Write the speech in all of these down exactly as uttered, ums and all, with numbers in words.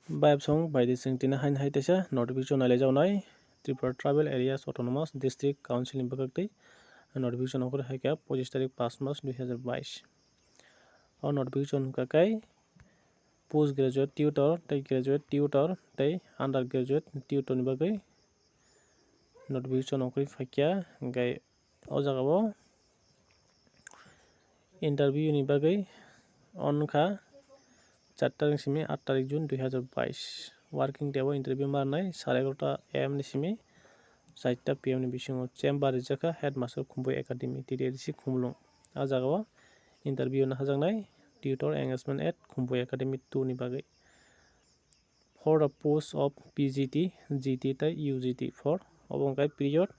Bayapsong baidi chwng tini haini hai teisa notification nailaijaknai Tripura Tribal Areas Autonomous District Council ni bwkhak twi notification ongkhorwi hai kha pochis tarik paanch mas dui hajar bais. O notification hwnkha khe post graduate tutor tei graduate tutor tei under graduate tutor ni bagwi notification ongkhorwi phaikha, hwnkhe o jagao interview ni bagwi wngkha char tarik simi aat tarik June dui hajar bais. Working day o interview manai sare egarota A M ni simi charta P M ni bisingo chamber rijak kha headmaster Khumbui Academy, T D A D C Khumulwng. A jagao interview no hajaknai tutor engagement at Khumbui Academy two ni bagwi. For the post of P G T, G T tei U G T for obo hwnkhe period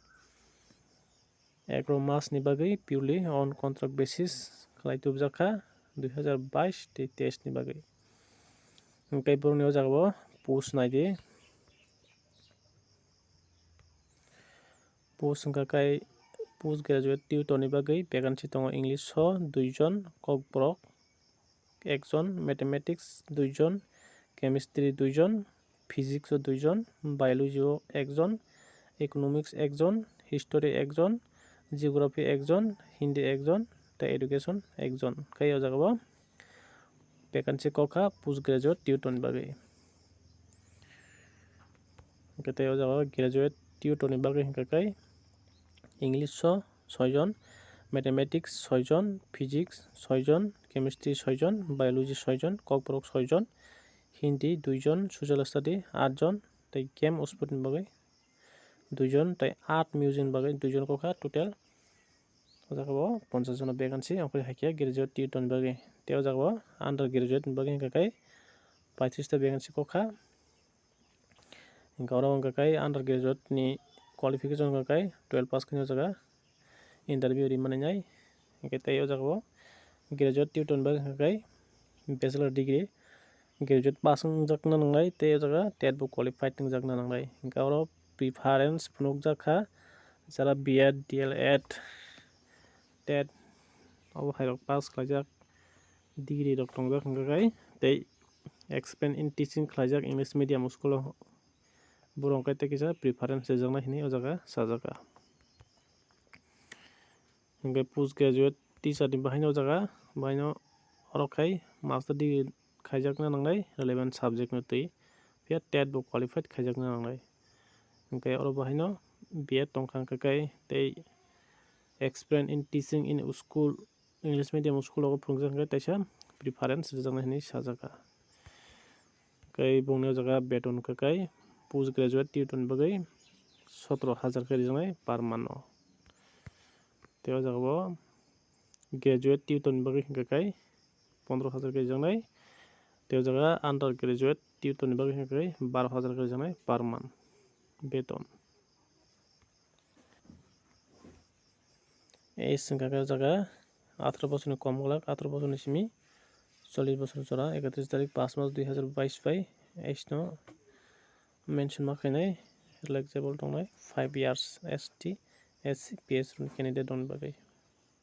egaroh mas ni bagwi purely on contract basis khlai tubujak kha dui hajar bais tei teis ni bagwi. Hwnkhe borokni o jagao post naidi. Post hwnkha khe post graduate tutor ni bagwi vacancy tongo, English o dui jon, Kokborok ekjon, Mathematics dui jon, Chemistry dui jon, Physics o dui jon, Biology o ekjon, Economics ekjon, History ekjon, Geography ekjon, Hindi ekjon tei Education ekjon. Khe o jagao vacancy kok kha post graduate tutor ni bagwi. Hwnkhe tei o jagao graduate tutor ni bagwi hwnkha khe English o soi jon, Mathematics soi jon, Physics soi jon, Chemistry soi jon, Biology soi jon, Kokborok soi jon, Hindi dui jon, Social Study aat jon tei Game o sport ni bagwi dui jon tei Art Music ni bagwi dui jon kok kha total. O jagao ponchas jona vacancy ongkhorwi hai khe graduate tutor ni bagwi. Tei o jagao under graduate ni bagwi hwnkha khe paitris ta vacancy kok kha. Hwnkhe oro hwnkha khe under graduate ni qualification hwnkha khe twelve pass khe o jaga interview rimani nai. Hwnkhe tei o jagao graduate tutor ni bagwi hwnkha khe bachelor degree graduate pass wngjakna nangnai tei o jaga tet bo qualified wngjakna nangnai. Hwnkhe oro preference phunukjak kha jara B Ed, D El Ed, tet obo hai rok pass khlaijak degree rok tongjak hwnkha khe tei experience in teaching khlaijak English medium school o borok hwnkhe tei kisa preference rijaknai hinwi o jaga sajak kha. Hwnkhe post graduate teacher ni bahaino o jaga bahaino oro khai master degree khaijakna nangnai relevant subject no twi, phiya tet bo qualified khaijakna nangnai. Hwnkhe oro bahaino B Ed tongkha hwnkhe kai tei experience in teaching in school, English medium school o phwrwngjak hwnkhe kaisa preference rijaknai hinwi sajak kha. Kai bongni o jaga beton hwnkhe kai post graduate tutor ni bagwi sotoro hajar khe rijaknai per month o. Tei o jaga bo graduate tutor ni bagwi hwnkhe kai pondro hajar khe rijaknai. Tei o jaga under graduate tutor ni bagwi hwnkhe kai baro hajar khe rijaknai per month beton. Age hwnkha khe o jaga atharo bochorni kom glak, atharo bochorni simi chollish bochor jora, ekatris tarik paanch mas dui hajar bais bai age no mention ma khainai, eligible tongnai five years S T, S C, P S rokni candidate rokni bagwi.